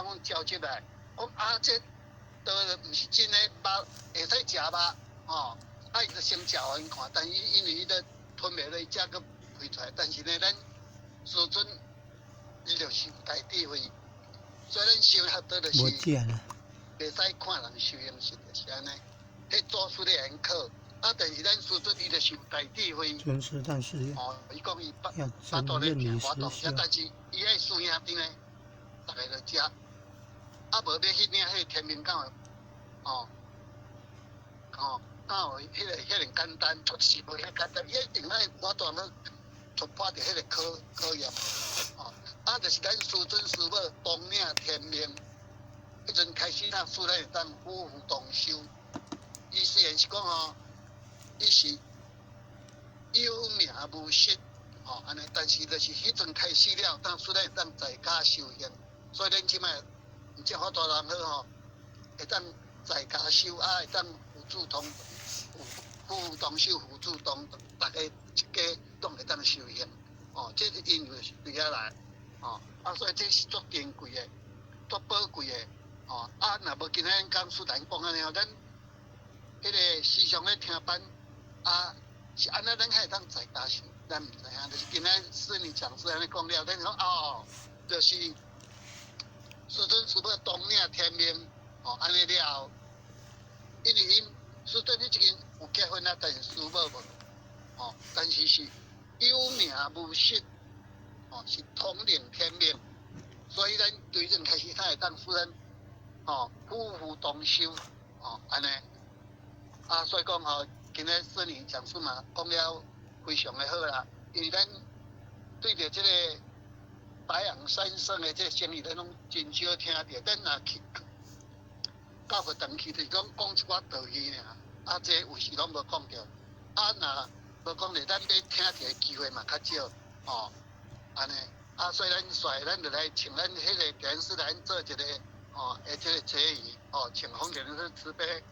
講召集來，講啊，這刀毋是真的肉，會使食肉，吼，啊，伊就先食予𪜶看，但伊因為伊咧吞袂落，伊才閣開出來。但是呢，咱師尊伊就是有大智慧，所以咱修學道就是無食啦。袂使看人修行是就是按呢，彼祖師咧會考，啊，但是咱師尊伊就是有大智慧。尊師，但是哦，伊講伊要腹肚咧真認疼腹肚，理實修。但是伊愛師兄弟呢，逐个就食，啊無欲去領彼个天命敢有？哦，哦，敢有彼个遐爾簡單？確實無遐簡單，伊一定愛有法度去突破著彼个考驗。哦，啊，就是咱師尊師母統領天命，彼陣開始咱師咱會當夫婦同修。伊雖然是講吼，伊是有名無實，吼按呢，但是就是彼陣開始了，當師咱會當在家修行，所以咱這擺毋才法度人好吼，會當在家修，啊會當父子同夫婦同修，父子同，逐家一家攏會當修行，哦，這是因為是對遐來，哦，啊，所以這是足珍貴的，足寶貴的，哦，啊，若無今仔講師來講按呢吼，咱彼个時常咧聽班，啊，是按呢咱較會當在家修，咱毋知影，就是今仔師你講師按呢講了，咱講哦，就是師尊師母統領天命，哦，按呢了後，因為𪜶師尊彼一間有結婚啊，但是師母無，哦，但是是有名無實，哦，是統領天命，所以咱對陣開始才會當使咱，哦，夫婦同修，哦，按呢。啊，所以講吼，今日師你講師嘛講了非常的好啦，因為咱對著這個白楊三聖的這個生意，咱攏真少聽著。咱若去到佛堂去，就是講講一寡道理爾，啊，這有時攏無講著。啊，若無講著，咱欲聽著的機會嘛較少，吼，按呢。啊，所以咱跩，咱就來請咱彼個電視來做一個，吼，的這個結語，哦，請洪蓮師慈悲。